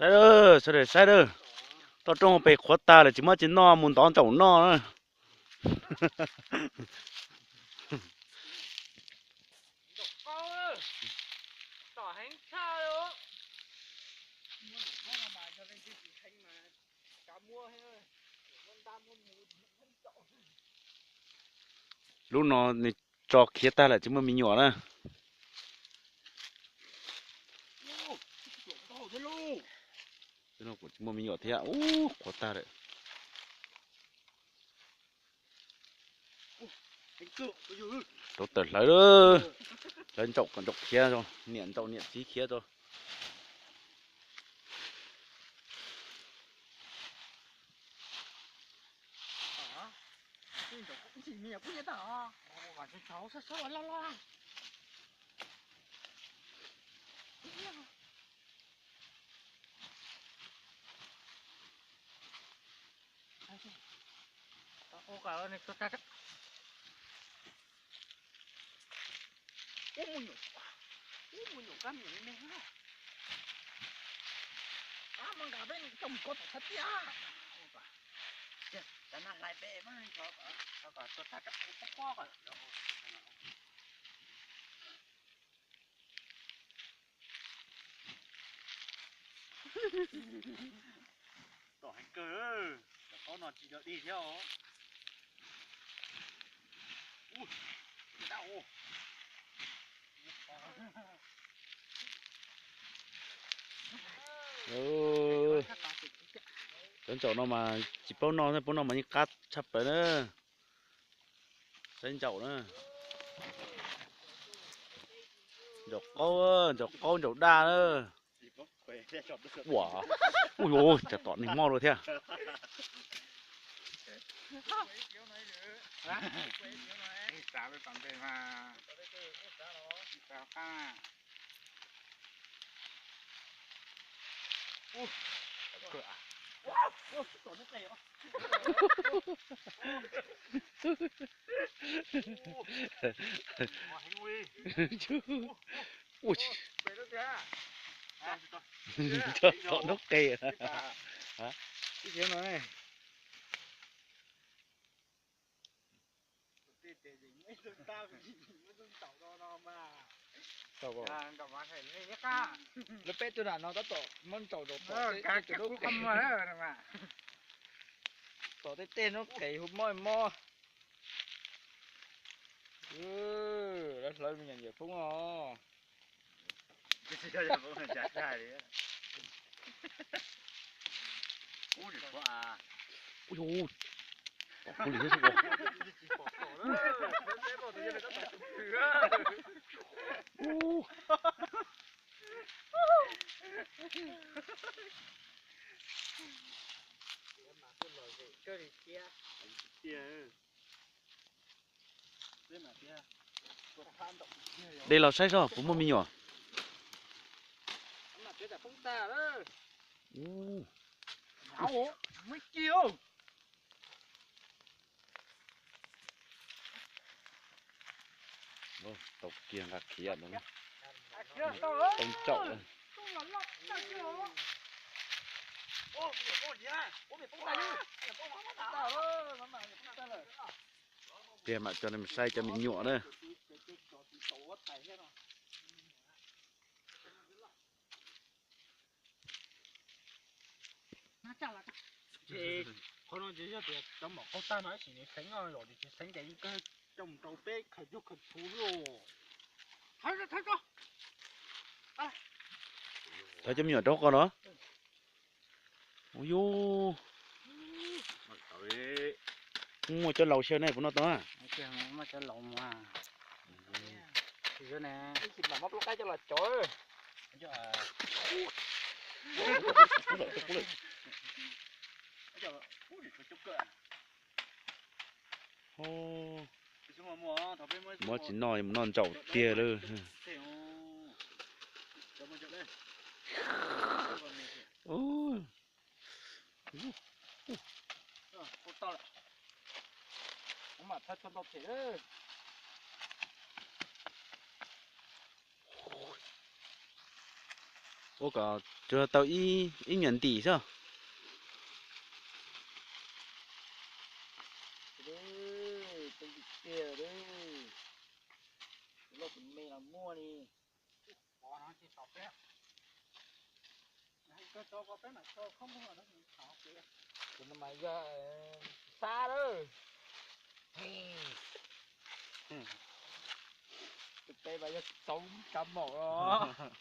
Saib, sawv daws saib, toj roob pem qhuav tag lawm tsis muaj tsis noj mus ntov ntsaum noj na. Lub no nws tso khiav tag lawm tsis muaj me nyuam na. Tsis muaj me nyuam thiab, ub, qhuav tag lawm. Rau tawm hlawv, hlawv ntsaum kom ntsaum khiav, niam ntsaum niam txiv khiav rau. Ub, muaj nyuam, ub, muaj nyuam kab nyuam me me na. Ab, mas nqa peb coj mus kov tom thaj tiaj. Cov no hlais peb mas, kom tuag tag pob pob. Tom heev kawg, cov qaub no tsis dog dig thiab os. Cov ntsaum no mas tsis paub noj, paub noj mas yeej qab tshaj plaws na. Saib ntsaum na. Ntsaum qaub, ntsaum qaub ntsaum daj na. Ua, ua, cas tom neeg mob dua thiab. Ua, tom noob qes. Lawv peb tuaj nram no tab tom muab ntsaum rau tom tej tej noob qes hu mob mob. Lawv hlawv me nyuam yawm foob os. Ub, tom kub li thiab xwb. De los saib seb puas muaj me nyuam. Tau kiag nqa khiav, tau ntsaum. Pliag mam coj nej mus saib cov me nyuam na. Qhov no ces yog tias cov maum qaug tag no ib sim nws xeev no, yog tias tsis xeev ces yeej kawg coj mus rau peb khaws cug khaws txhuv xwb. Thawb cov me nyuam rau qhov no. Ua yus, muaj cov laus xyaw ne puas noj tau na? Muab tsis noj, mus noj ntsaum tiag lawm. Ua kom Tsuas tau ib, ib nyuag ntim xwb. Tus me los muaj li. Tus no mas yog xab lawm. Tus peb mas yog txaub kav mom los.